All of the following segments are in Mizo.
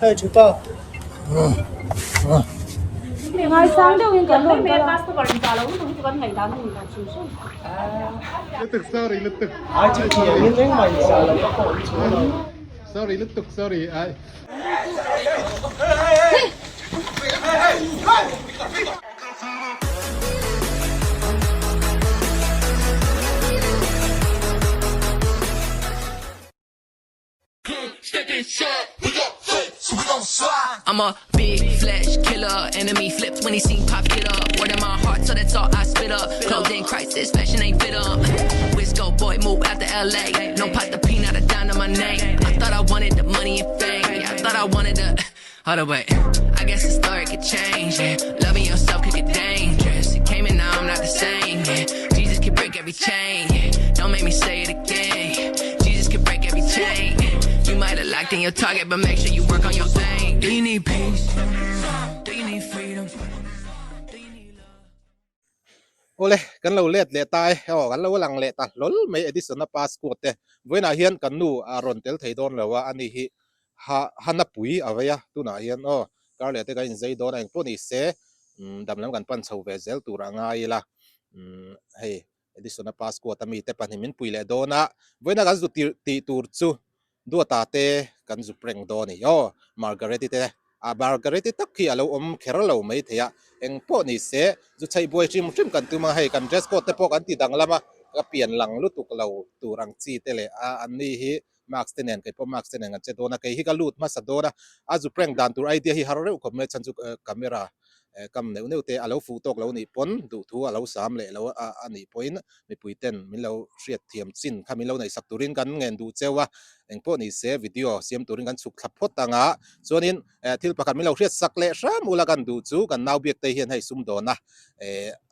Hei thupa. Ngaisang deuhin kan rawn kal a. Lutuk sorry lutuk. Ai chu thiangin engmah in zah lo ka pawh an chhuah lo. Sorry lutuk sorry ai. I'm a big flesh killer. Enemy flips when he seen pop get up. Word in my heart, so that's all I spit up. Clothing crisis, fashion ain't fit up. Wisco boy, move out to LA. No pot the peanut, a down to my name. I thought I wanted the money and fame. Yeah, I thought I wanted the. Hold up, wait. I guess the story could change. Yeah. Loving yourself could get dangerous. It came and now I'm not the same. Yeah. Jesus can break every chain. Yeah. Don't make me say it again. Yeah. Jesus can break every chain. Yeah. You might have locked in your target, but make sure you work on your aim. Do you need peace? Do you need freedom? Do you need love? Awle, kan lo let leh ta e, aw kan lo lang leh ta hlawl mai Edison-a passport te vawiinah hian kan nu a rawn tel thei dawn lo a, ani hi ha hana pui a vei a, tunah hian aw kar leh te kan inzei dawn a, engpawh ni se dam lam kan pan chho ve zel tur a ngai ila, umm hei Edison-a passport a mite pahnih min pui leh dawn a, vawiinah kan zu tih tur chu Duata te kan zu prank dawn a ni aw, Margaret-i te a Margaret-i tak hi a lo awm kher lo mai thei a, eng pawh ni se zu chheih buai hrim hrim kan tum a, hei kan dress code te pawh kan ti danglam a, ka pian lang lutuk lo tur ang chi te leh a an ni hi mask te nen kei pawh mask te nen kan che dawn a, kei hi ka lut hmasa dawn a, a zu prank dan tur idea hi har reuh khawp mai a chhan chu camera Kam neuh neuh te a lo fuh tawk lo nih pawn duhthu a lo sam leh lo a nih pawhin mipui ten min lo hriat thiam chin kha min lo neihsak turin kan ngen duh cheu a, engpawh ni se video siam turin kan chhuk thla phawt ang a, chuanin thil pakhat min lo hriat sak leh hram ula kan duh chu kan nau biak te hian hei sumdawn a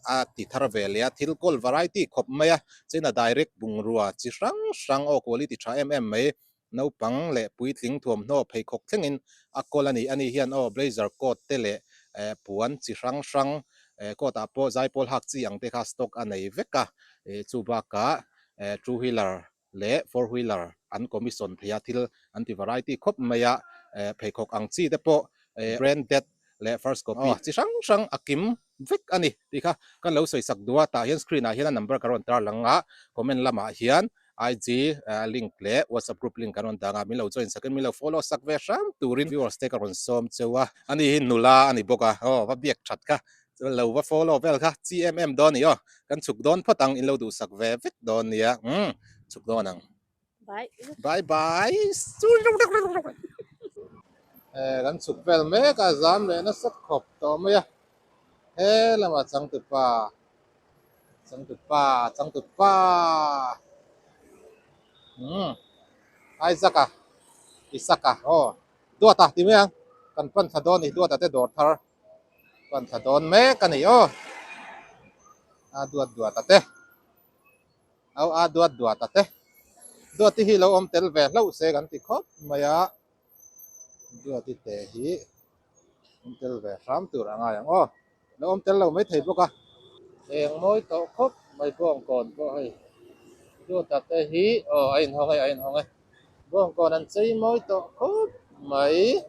a ti thar ve leh a, thil kawl variety khawp mai a, china direct bungrua chi hrang hrang aw quality tha em em mai Naupang leh puitling thuamhnaw pheikhawk thlengin a kawl a ni. Ani hian aw blazer coat te leh puan chi hrang hrang coat ah pawh zaipawl hak chi ang te kha stock a nei vek a. Chu bakah two wheeler leh four wheeler an commission thei a, thil an ti variety khawp mai a. Pheikhawk ang chi te pawh branded leh first copy chi hrang hrang a kim vek a ni tih kha kan lo sawi sak duh a. Tah hian screen ah hian a number ka rawn tar lang a, comment lamah hian IG link leh WhatsApp group link kan rawn dang a, min lo join sakin min lo follow sak ve hram turin viewers te ka rawn sawm cheu a, ani hi nula a ni bawk a, aw va biak that kha lo va follow vel kha chi em em dawn a ni aw, kan chhuk dawn phawt ang in lo duhsak ve vek dawn nia umm chhuk dawn ang. Bye. Bye bye. Eh kan chhuk vel mek a zam leh nasa khawp tawh mai a, he lamah changtupa Changtupa changtupa umm Isaac-a Isaac-a aw Duata ti mai ang kan pan thla dawn a ni Duata te dawr thar pan thla dawn mek a ni aw a duat Duata te au a duat Duata te Duati hi lo awm tel ve hlauh se kan ti khawp mai a Duati te hi awm tel ve hram tur a ngai ang aw. Lo awm tel lo mai thei bawk a. Eng mawi tawh khawp mai bawngkawn pawh hei Duata te hi aw a inhawng e a inhawng e bawngkawn an chei mawi tawh khawp mai.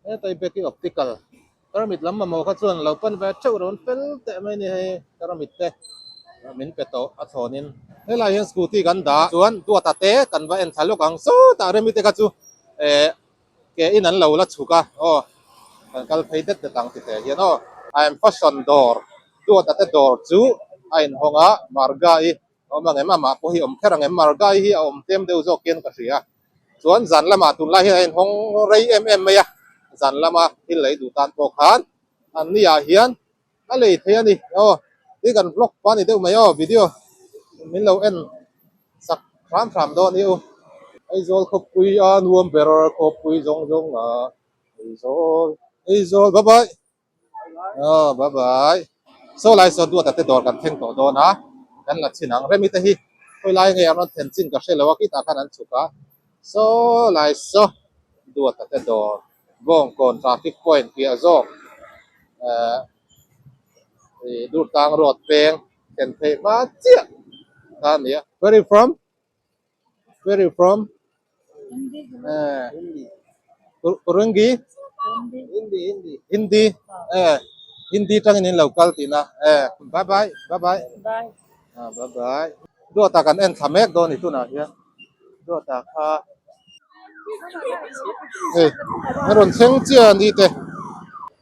Hetai bag hi optical tarmit lam mamawh kha chuan lo pan ve theuh rawn fel teh mai a ni hei tarmit te min pe tawh a thlawnin. Helai hian scooty kan dah chuan Duata te kan va en thla lawk ang sawtah remi te kha chu eh Ke in an lo la chhuk a aw kan kal phei det det ang ti teh hian aw I am fashion dawr duata te dawr chu a inhawng a Marga i a awm ang em amah pawh hi a awm kher ang em Marga i hi a awm tlem deuh zawk hian ka hria chuan zan lamah tunlai hian a inhawng rei em em mai a zan lama thil lei duh tan pawh khan an ni ah hian a lei thei a ni aw tui kan vlog pa ni deuh mai aw video min lo en sak hram hram dawn a ni u Aizawl khawpui a nuam ber khawpui zawng zawng a Aizawl Aizawl bye bye aw bye bye saw lai saw duat a te dawr kan thleng tawh dawn a kan la chhin ang remi te hi khawi lai nge an rawn thlen chin ka hre lo a khitah khan an chhuk a saw lai saw duat a te dawr. Bawngkawn traffic point piah zawk ehh ih Durtlang road peng thlen theih hma chiah kha a ni a. Where you from? Where you from? Eh Kurungi Hindi Hindi Hindi eh Hindi tangin in lo kal tihna eh bye bye bye bye Bye. Ah bye bye Duata kan en thla mek dawn a ni tunah hian Duata kha hei a rawn thleng chiah a ni te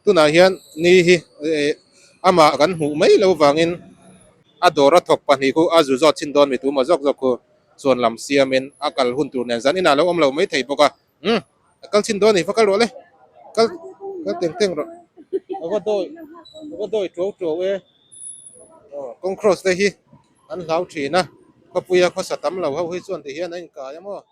tunah hian ni hi eh amah kan hmuh mai lo vangin a dawr a thawk pahnih khu a zu zawt chhin dawn mi tuma zawk zawk khu chuan lam siamin a kal hun tur nen zan inah lo awm lo mai thei bawk a umm a kal chhin dawn a ni va kal rawh le kal kal teng teng rawh a va dawi a va dawi tuau tuau e aw kawng cross te hi an hlau thin a khawpuia khawsa tam lo ho hi chuan ti hian a inkai a maw.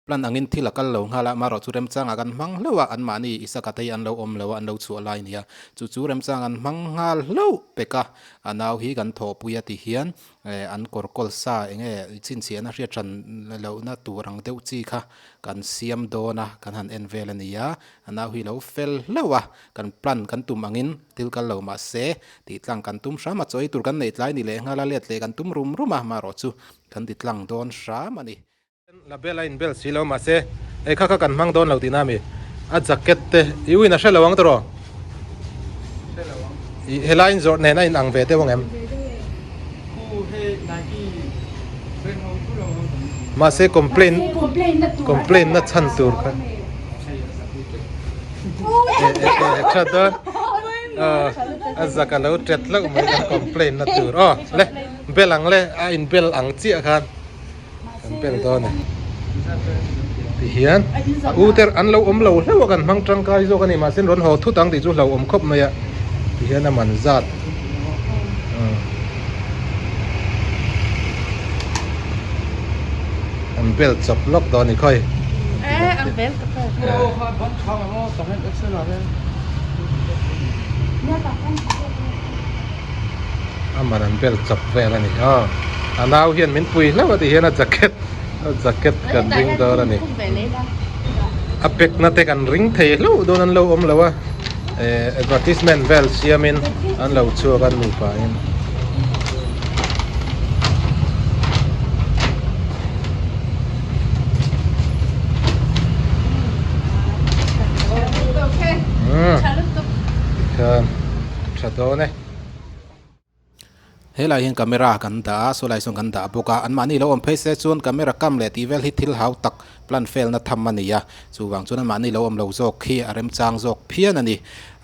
Plan angin thil a kal lo nghal a, amaherawh chu remchangah kan hmang hlauh a, anmahni Isaka te hi an lo awm lo a, an lo chhuah lai nia. Chu chu remchang an hmang nghal hlauh pek a, a nau hi kan thawhpui a ti hian an kawr kawl sa eng nge chhinchhiahna hriat hran lohna tur ang deuh chi kha kan siam dawn a, kan han en vel a ni a, a nau hi lo fel hlauh a, kan plan kan tum angin thil kal lo mahse tih tlang kan tum hram a, chaw ei tur kan neih tlai ni leh nghal a, let leh kan tum rum rum a, amaherawh chu kan ti tlang dawn hram a ni. Label a inbel si lo mahse hei kha kha kan hmang dawn lo tihna ami a jacket te i uin a hre lo ang tawh i helai in zawrh nen a in ang ve deuh ang em mahse complain complain na chhan tur kha tha dawn a zak a lo tet hlauh mai kan complain na tur aw le bel ang le a inbel ang chiah khan. Kan pel dawn e. Tihian a u te an lo awm lo hlauh a kan hmang tangkai zawk a ni mahse rawn haw thut ang tih chu hlauhawm khawp mai a tihian a man zat an bel chawp lawk dawn a ni khawi. A man an bel chawp vel a ni aw a nau hian min pui hlauh a ti hian a jacket a jacket kan ring dawn a ni a pack na te kan ring thei hlauh dawn an lo awm lo a eh advertisement vel siam in an lo chhuak a nupa in. Tha dawn e. Helai hian camera kan dah a saw lai sawn kan dah bawk a anmahni lo awm phei se chuan camera kam leh tih vel hi thil hau tak plan felna tham a ni a chuvang chuan anmahni lo awm lo zawk hi a remchang zawk phian a ni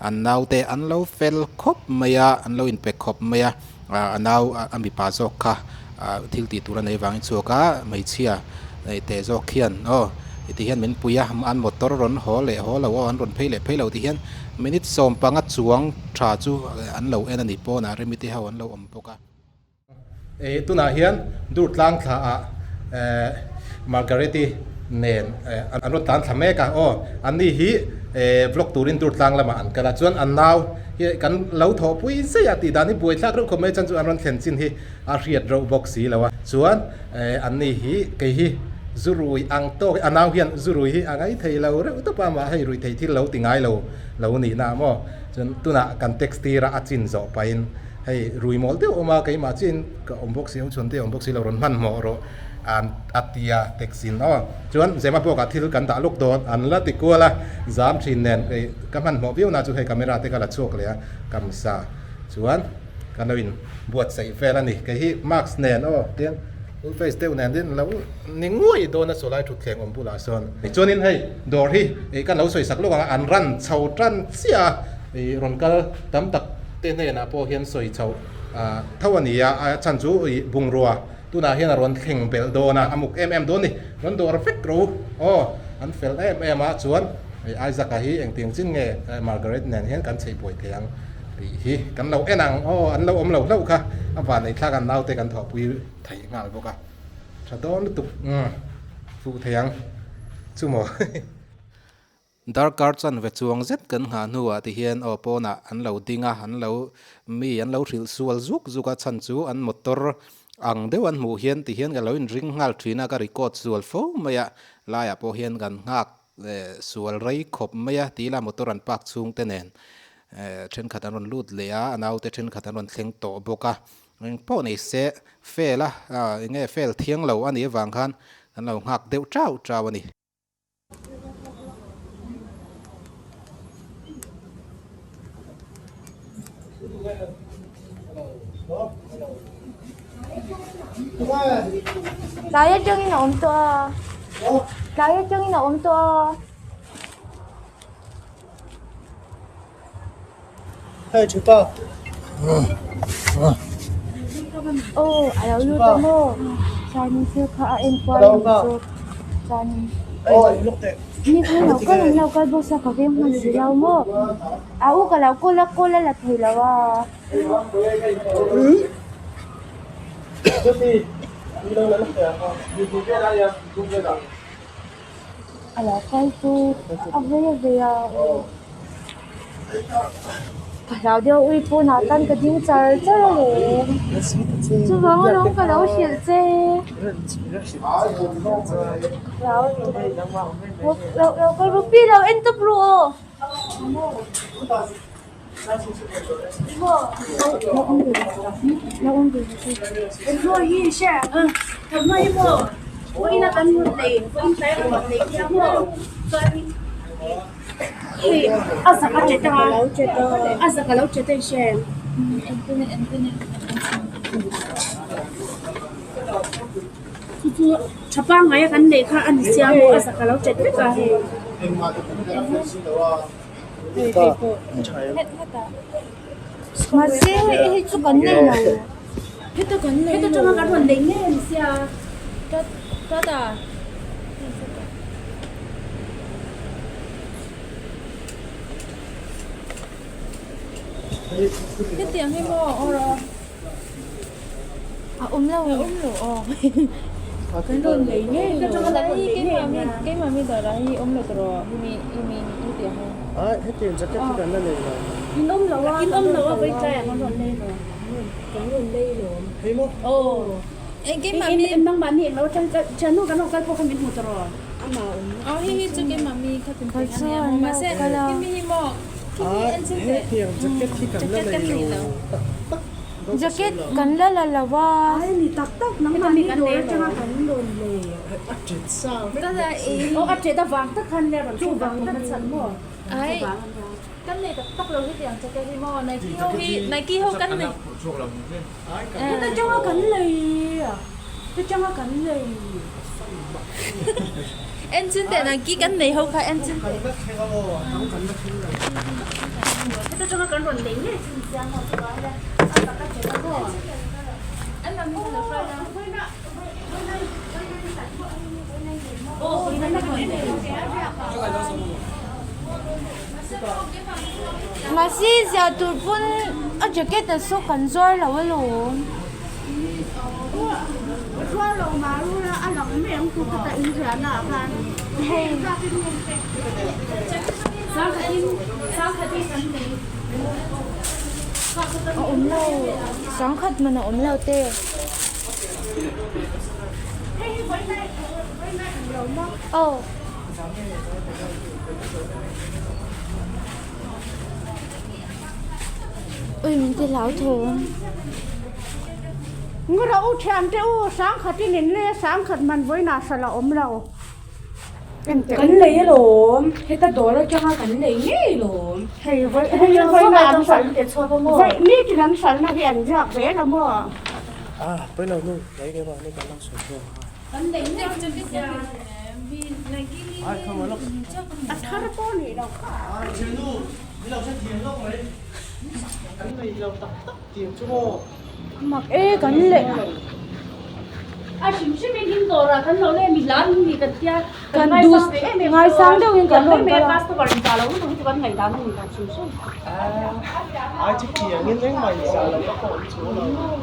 an naute an lo fel khawp mai a an lo inpe khawp mai a a nau a mipa zawk kha ah thil tih tur a nei vangin chhuak a hmeichhia teh zawk hian aw ti hian min pui a an motor rawn haw leh haw lo aw an rawn phei leh phei lo ti hian minute sawm panga chuang tha chu an lo en a ni pawnah remite ho an lo awm bawk a. Ih tunah hian dur tlang thla ah eh Margareti nen eh an rawn tlan thla mek a aw an ni hi eh vlog turin dur tlang lamah an kal a chuan an nau hi kan lo thawhpui zai a tih dan hi buai thlak reuh khawp mai chuan chu an rawn thlen chin hi a hriat reuh bawk si lo a chuan eh an ni hi kei hi zu rui ang tawk a nau hian zu rui hi a ngai thei lo reuh tawp a mah hei rui thei thil lo ti ngai lo lo nihna maw chuan tunah kan text tir a a chin zawh pahin hei rui mawl deuh awm a keimah chiin ka awm bawk si lo chhuan te awm bawk si lo rawn hmanhmawh rawh an a tia text in aw chuan Zema pawh thil kan dah lawk dawn an la ti kual a zam thin nen hei ka hmanhmawh viau na chu hei camera te ka la chhuak leh a kamsa chuan Kan lo in buatsaih vel a ni. Kei hi mask nen aw tiang full face deuh nen din lo ni nguai dawn a sawlai thutthleng awm bulah sawn. Chuanin hei dawr hi ih kan lo sawi sak lawk ang a, an ran chho tan chiah a, ih rawn kal tam tak te hnenah pawh hian sawi chho tho a ni a, a chhan chu ih bungrua tunah hian a rawn thleng belh dawn a, a muk em em dawn a ni. Rawn dawr vek ro aw an fel em em a, chuan ih Isaac-a hi engtiang chin nge Margaret nen hian kan chheihbuai thei ang. Tih hi kan lo en ang aw an lo awm lo hlauh kha a van ei thlak an naute kan thawhpui theih nghal bawk a tha dawn lutuk umm fuh thei ang chu maw. Darkar chanve chuang zet kan nghah hnuah ti hian aw pawnah an lo ding a an lo mi an lo hrilh sual zuk zuk a chhan chu an motor ang deuh an hmuh hian ti hian ka lo inring nghal thin a ka record sual fo mai a laiah pawh hian kan nghak Sual rei khawp mai a, tila motor an park chhung te nen thenkhat an rawn lut leh a, a naute thenkhat an rawn thleng tawh bawk a, eng pawh nei se fail a, eng nge fail thiang lo a nih avang khan kan lo nghak deuh chau chau a ni. Tlai atangin a awm tawh a, tlai atangin a awm tawh a. Aw a lo lut a maw chuanin thil kha a en kual ang chu chuanin mi kha lo kal an lo kal bawk sia ka veng hman si lo maw a u ka lo call a call a la thei lo a. A lo kal chu a vei a vei a ka hlau deuh ui pawnah tan ka ding char char a le chuvang alawm ka lo hrilh che ka hlau lo lo kal ru pi lo en tawp ru aw. Mahse hei chu kan nei lo. A awm lo. A awm lo aw. Kan rawn lei ngei lo. Keimah mi dawrah hi awm lo tawh hemi hemi hetiang hi. Ai hetiang jacket hi kan la nei lo. In awm lo a. In awm lo a vawitlai ah kan rawn lei lo. Kan rawn lei lo. Hei maw? Aw. Eng keimah mi nangmah mi eng lo atang thiannu kan rawn kal pawh kha min hmu tawh rawh. Amah awm. Aw hei hi chu keimah mi kha tin thei ania maw mahse hemi hi maw Ai hetiang jacket hi kan la nei lo. Tak tak. Jacket kan la la lo a. Ai ni tak tak nangmah ni dawr atanga kan rawn lei. A ṭet sa vek bawk si. Aw a ṭet avang tak khan le rawn thu vang tak chhan maw. Ai kan nei tak tak lo hetiang jacket hi maw Nike ho hi Nike ho kan nei. Heta tanga kan lei heta tanga kan lei. En chin teh Nike kan nei ho kha en chin teh. Heta tanga kan rawn lei ngei chin chiang ho chu vai a a tak a che ta maw. Mahse ziah tur pawn a jacket a saw kan zuar lo alawm. Hei. A awm lo sangkhat man a awm lo te. Aw. Ui min ti hlau thawng. Ngura u thian te u sangkhat in in le sangkhat man vawiinah hral a awm lo. Kan lei alawm, heta dawr atanga kan lei ngei alawm. Hei vawi vawiinah an hral vawi nitin an hralna hi an ziak zel a maw. Ah pawilo nu lei ke mahni kan lo sawi zawk a. Kan lei ngei Ai kha maw lawk. A thar pawh nih loh kha. Ai thiannu min lo hrethiam lawk mai. Kan nei lo tak tak tiang chu maw. Mak e kan leh a hrim hrim in in dawrah kan lo leh mi lan ni kan tia kan ngaisang ve em em ngaisang deuh in kan rawn kal a customer in zah lo lutuk hi chu kan ngaihdan a ni dan hrim hrim ai chu tiang in engmah in zah lo ka pawh an chu lo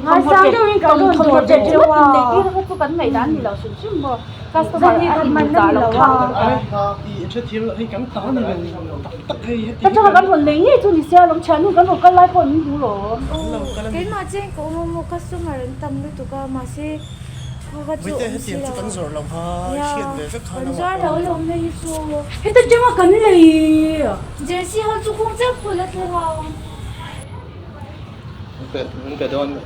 ngaisang deuh in kan rawn dawr ve teuh a nei tir kha chu kan ngaihdan ni lo hrim hrim maw customer a in zah lo kha ai i hrethiam loh hei kan ta ni lo tak tak hei heti ka changa kan rawn lei ngei chu ni sia lawm thiannu kan rawn kal lai pawh min hmu lawm. Keimah chen ka awm a maw customer an tam lutuk a mahse kha kha chu Vaite awm si hetiang chu lo kan zawrh lo kha nia hriat ve vek khan kan a zuar lo alawm hei hi chu Heta tanga kan lei jersey ho chu kawng chiah phul a thleng a. Min pe dawn mi.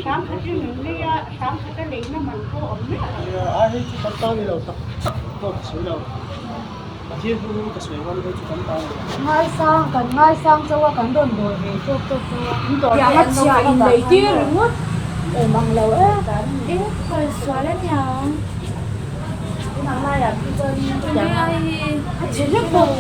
Sang khat in min lei a, sang khat a leina man pawh awm miah lo. Nia, ai hei chu kan ta ni lo tak tak dawt si lo. Pathian hmingin ka sawi ngam dawn chu kan ta a ni lo. Ngaisang, kan ngaisang chauh a, kan rawn dawr ve tawk tawk chauh a. Tiang a chhia inlei tir ringawt awm ang lo e. Eng kal sual a niang. A chhe hlek bawk.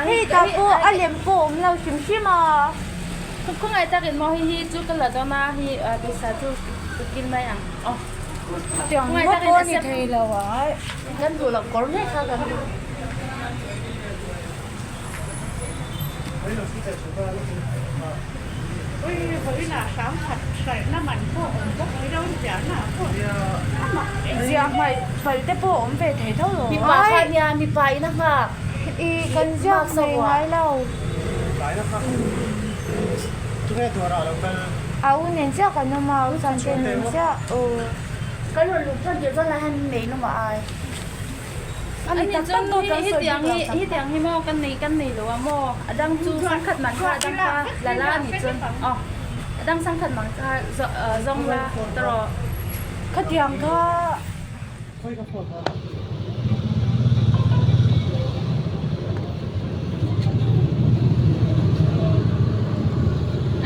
Hei tah pawh a lem pawh awm lo hrim hrim a. Tiang ngawt pawh a ni thei lo a. Ziah hmaih palh te pawh awm ve thei tho lo. Mipa kha nia mipa in a nghak. I kan ziak mai ngai lo. A u nen chiah kan awm a, u Sante nen chiah aw. Kan rawn luh chuan tirh chuan lai hian nei nawm a ai. Ani chuan hetiang hi hetiang hi maw kan nei kan nei lo a maw a dang chu sangkhat man kha a dang kha la la ani chuan aw a dang sangkhat man kha zawng la tawh Khatiang kha.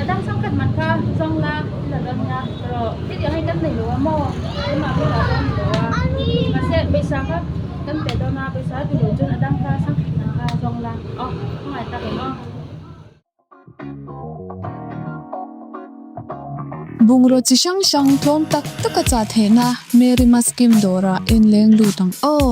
A dang sangkhat man kha zawng la la dawn nia tawh hetiang hi kan nei lo a maw keimah bulah pawh a ni lo a mahse pawisa kha kan pe dawn a pawisa a duh loh chuan a dang kha sangkhat man kha zawng la aw khawngaih tak em aw. Bungraw chi hrang hrang tlawm tak taka chah theihna Mary Maskim dawrah en leng lut ang aw.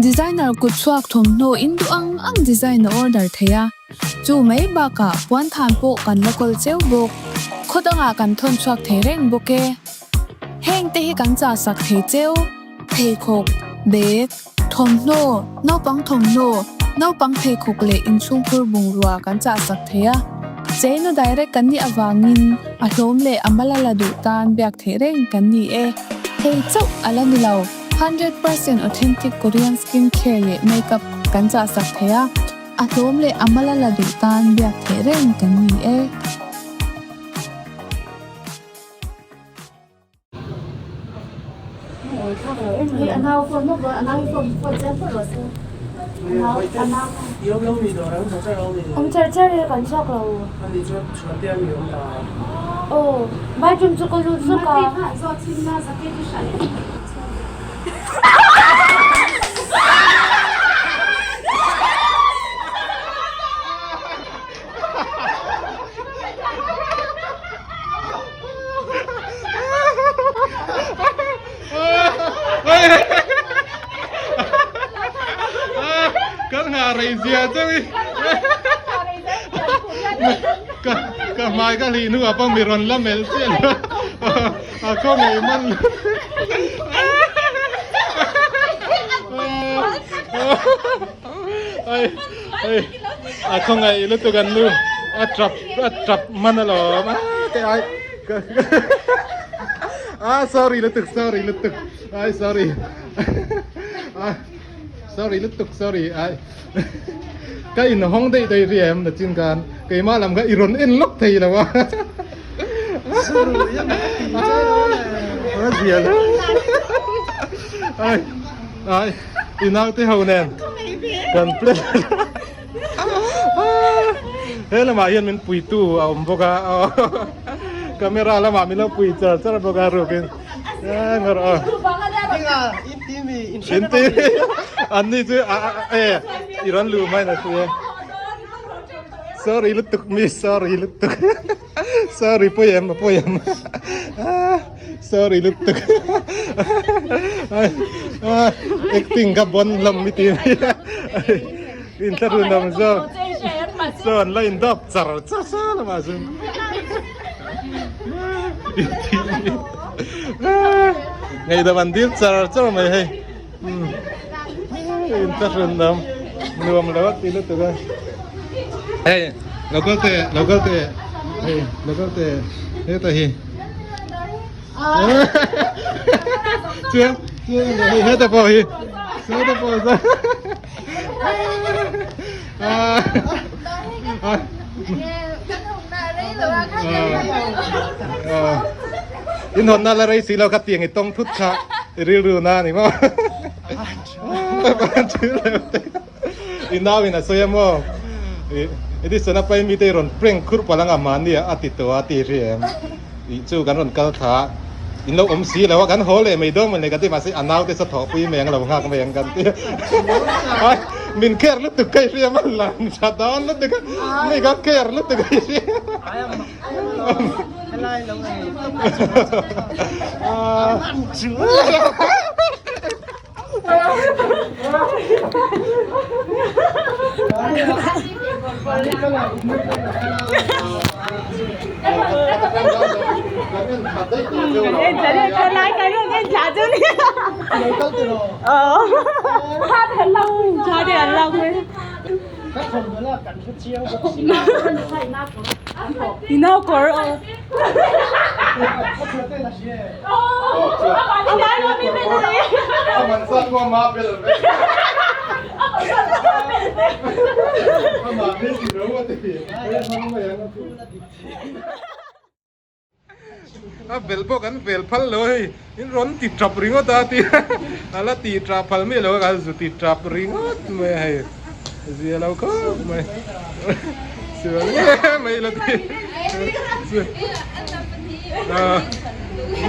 Designer kut chhuak thawmhnaw in duh ang ang design a order thei a, chu mai bakah puan than pawh kan la kawl cheu bawk. Khaw dangah kan thawn chhuak thei reng bawk e. Heng te hi kan chah sak thei cheu, pheikhawk, bag, thawmhnaw, naupang thawmhnaw, naupang pheikhawk leh inchhungkhur bungrua kan chah sak thei a. Cheina direct kan nih avangin a hlawm leh a mal a la duh tan biak theih reng kan ni e. Hei chauh a la ni lo, 100% authentic Korean skin care leh makeup kan chah sak thei a, a hlawm leh a mal a la duh tan biak theih reng kan ni e. Awm char char e kan chhuak lo. Aw bathroom chu ka lut zuk a. Kan ngah rei zia cheu i ka ka hmai ka hlih hnuah pawh mi rawn la melh chiah lo a khaw ngei man ai ai a khaw ngei lutuk an nu a trap a trap man alawm a ke ai Ah sorry lutuk sorry lutuk ai sorry ah sorry lutuk sorry ai ka in hawng daih daih ri em na chin khan keimah lam kha i rawn en lawk thei lo a a zia lo ai ai i naute ho nen kan plan He lamah hian min puitu a awm bawk a camera lamah min lo pui char char bawk a rukin ngar a. mi in hre In ti an ni chu a e i rawn luh mai na hria. Sorry lutuk mi sorry lutuk. Sorry pawi em a pawi em. Sorry lutuk. Acting ka bon hlawm mi ti mai. In thlarun awm zawk. Sawn la in dawp char char sa lamah chuan. Ngaihdam an dil char char mai hei. In thlarun awm nuam lo a ti lutuk a. Hei lo kal teh lo kal teh hei lo kal teh heta hi. Chuan chuan hei heta pawh hi sawta pawh saw. In hawnna la rei si lo kha tiang i tawng thut kha i rilru na a ni maw? I nau in a sawi a maw? Edison a pai mite i rawn prank khurh palh anga mahni a ti tawh a ti hri em? Tih chu kan rawn kal thla a, in lo awm si lo a, kan haw leh mai dawn mawni kan ti mahse a naute saw thawhpui mai ang lo nghak mai ang kan ti a, min care lutuk ka i hria man lang tha dawn lutuk a, mi ka care lutuk ka i hria. A bel pawh kan vel phal lo hei in rawn ti tap ringawt a ti a la ti tap phal miah lo a kan zu ti tap ringawt mai a hei zia lo khawp mai sual nge mai la ti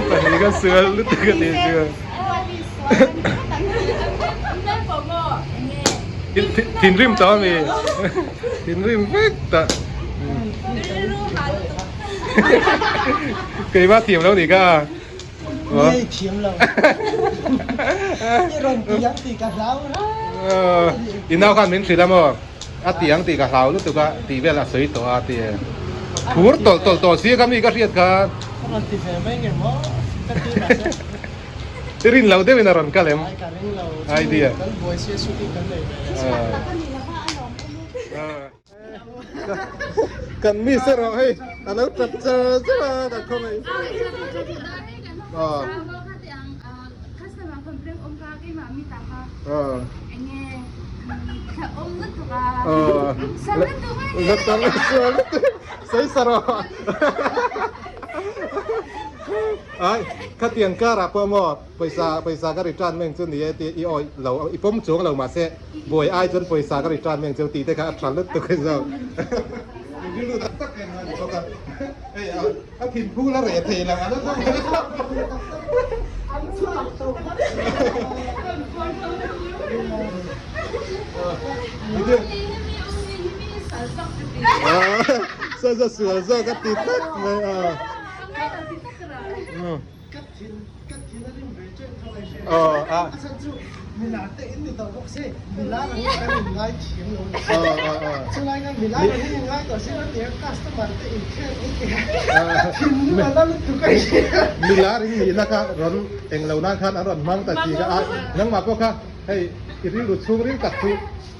pahnih ka sual lutuk a tih chu thinrim tawh ami thinrim vek tah keimah thiam lo nih kha Ngei thiam lo i rawn ti ang tih ka hlau I nau khan min hrilh a maw a ti ang tih ka hlau lutuk a tih vel a sawi tawh a ti e phur tawlh tawlh tawh si ka mi ka hriat kha Ka rawn ti ve mai nge maw ka ti mah se I rin lo deuhin a rawn kal em? Ai ka ring lo Idea kan buai sia shooting kan nei ve Kan miss erawh hei a lo tap char char a kan khawngaih Ai khatiang karah pawh maw pawisa pawisa ka return mai ang chu ni e tih i awih lo i pawm chuang lo mahse Buai ai chuan pawisa ka return mai ang chu tih te kha a tha lutuk a zo. Rilru tak tak em a ni bawk a. Hei a thinphu la reh thei lo a la zawk mai a. Sa sa sual zawk a ti tak mai a. Ka thin ka thin a rim ve teuh tho a hria Aw a. A chhan chu milar te in ni tawh bawk si milar ang hi kan in ngai thiam lo ni. Aw aw aw. Chulai khan milar ang hi in ngai tawh si lo tia customer te in khel in ti thin lu a la lutuk a hria. Milar in nihna kha rawn eng lo nan khan an rawn hmang ta ti kha a nangmah pawh kha hei i rilru chhung ril tak chu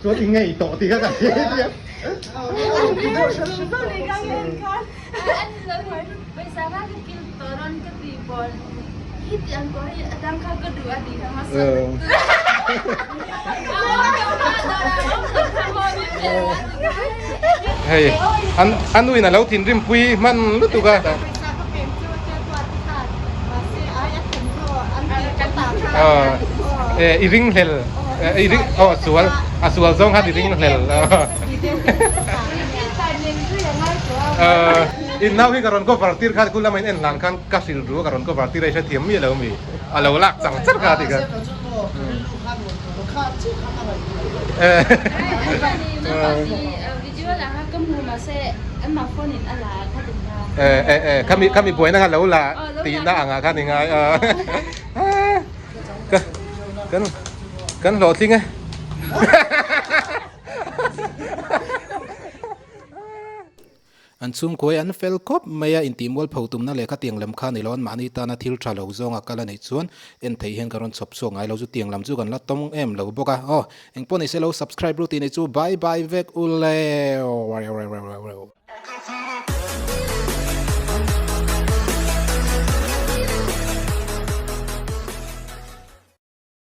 chuan i ngei tawh ti kha ka hria tia. Hei an a nuin a lo thinrim pui hman lutuk a. I ring hlel i ring aw a sual a sual zawng khan i ring hlel. In nau hi ka rawn cover tir khan khu lama in en hlan khan ka hrilh ru a ka rawn cover tir a i hrethiam miah lo mi a lo lak chang char kha ti kha. Khami khami buaina kha lo la tihna angah khan i ngai a kan kan hlawhtling e. An chhungkuai an fel khawp mai a, intih mualpho tumna leh khatiang lam kha ni lo an mahni tana thil tha lo zawnga kal a nih chuan en theih hian ka rawn chhawp chhuak ngai lo chu tiang lam chu kan la tawng em lo bawk a aw engpawh ni se lo subscribe ru tih ni chu bye bye vek u le.